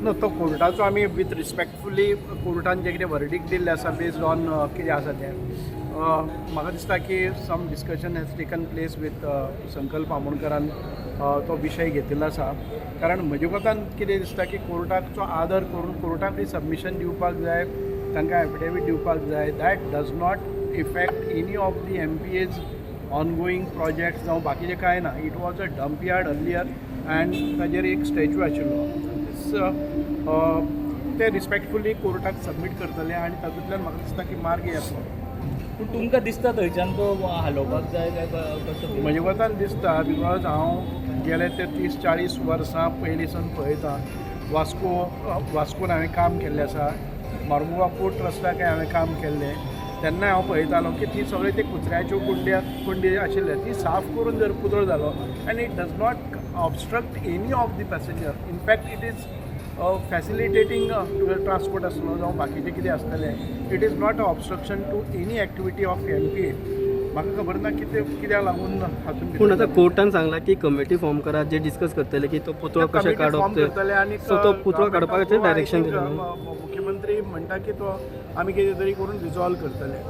ना, तो कोर्टाचो आमी विथ रिस्पेक्टफुली कोर्टान जें कितें वर्डीक दिल्लें आसा, बेस्ड ऑन कितें आसा तें, म्हाका दिसता की some discussion has taken place with संकल्प आमोणकरान तो विशय घेतिल्लो आसा. कारण म्हज्या कोतान कितें दिसता की कोर्टाचो आदर करून कोर्टाक सबमिशन दिवपाक जाय, तांकां एफिडेवीट दिवपाक जाय. That does not affect any of the MPA's ongoing projects जावं बाकीचें कांय ना. It was a dump yard earlier and ताजेर एक स्टॅच्यू आशिल्लो. ते रिस्पेक्टफुली कोर्टाक सबमीट करतले आनी तातूंतल्यान म्हाका दिसता की मार्ग येतलो. पूण तुमकां दिसता थंयच्यान तो हालोवपाक जाय काय कसो कितें? म्हज्या कोतान दिसता, because हांव गेले ते 30-40 वर्सां पयलीं सावन पळयतां. वास्कोन हांवें काम केल्लें आसा, मार्मुगांव पोर्ट ट्रस्टाकय हांवें काम केल्लें. तेन्ना हांव पळयतालो की ती सगळी ती कुत्र्याच्यो कुंड्या कुंडी आशिल्ले, ती साफ करून जर पुतळो जालो and it does not obstruct any of the passenger. In fact, it is facilitating transport आसलो जावं बाकीचें कितें आसतलें. It is not a obstruction to any activity of MPA. म्हाका खबर ना कितें कित्याक लागून हातून. पूण आतां कोर्टान सांगला की कमिटी फॉर्म करात, जे डिस्कस करतले की तो पुतळो कशें फॉर्म काडप ते. करतले आनी सो तो पुतळो काडपा खातीर डायरेक्शन दिलें न्हू? मुख्यमंत्री म्हणटा की तो आमी कितें तरी करून रिजॉल्व करतले.